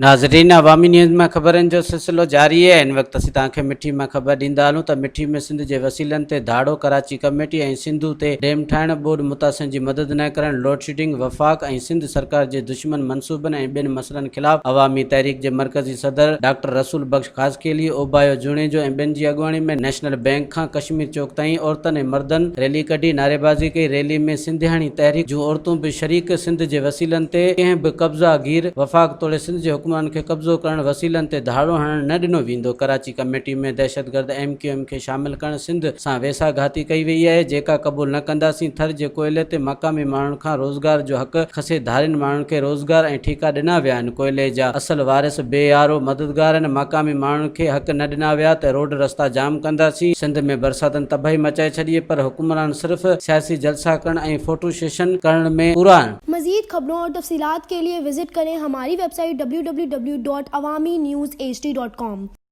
ناظرين عوامي نيوز مان خبرن جو سلسلو جاري آهي هن وقت اسين توهان کي مٺي مان خبر ڏيندا هلون ته مٺي ۾ سنڌ جي وسيلن تي ڌاڙو ڪراچي ڪميٽي ۽ سنڌو تي ڊيم ٺاهڻ ٻوڏ متاثرن جي مدد نه ڪرڻ لوڊشيڊنگ وفاق ۽ سنڌ سرڪار جي دشمن منصوبن ۽ ٻين مسئلن خلاف عوامي تحريڪ جي مرڪزي صدر ڊاڪٽر رسول بخش خاصخيلي، اوبايو جوڻيجو ۽ ٻين جي اڳواڻي ۾ نيشنل بئنڪ کان ڪشمير چوڪ تائين عورتن ۽ مردن ريلي ڪڍي نعريبازي ڪئي، ريلي ۾ سنڌياڻي تحريڪ جون عورتون به شريڪ، سنڌ جي وسيلن تي ڪنهن به قبضا گير وفاق توڙي سنڌ جي حڪمرانن کي قبضو ڪرڻ وسيلن تي ڌاڙو هڻڻ نه ڏنو ويندو، ڪراچي ڪميٽي ۾ دهشتگرد ايم ڪيو ايم کي شامل ڪرڻ سنڌ سان ويساهه گهاتي ڪئي وئي آهي، جيڪا قبول نه ڪنداسين، ٿر جي ڪوئلي تي مقامي ماڻهن کان روزگار جو حق کسي ڌارين ماڻهن کي روزگار ۽ ٺيڪا ڏنا ويا آهن، ڪوئلي جا اصل وارث بي يارو مددگار آهن، مقامي ماڻهن کي حق نه ڏنا ويا ته روڊ رستا جام ڪنداسين، سنڌ ۾ برساتن تباهي مچائي ڇڏي پر حڪمران صرف سياسي جلسا ڪرڻ ۽ فوٽو سيشن ڪرڻ ۾ پورا آهن. مزيد خبرون اور تفصيلات کے لئے وزٽ ڪرين ھماري website W W W dot Awami news H D dot com.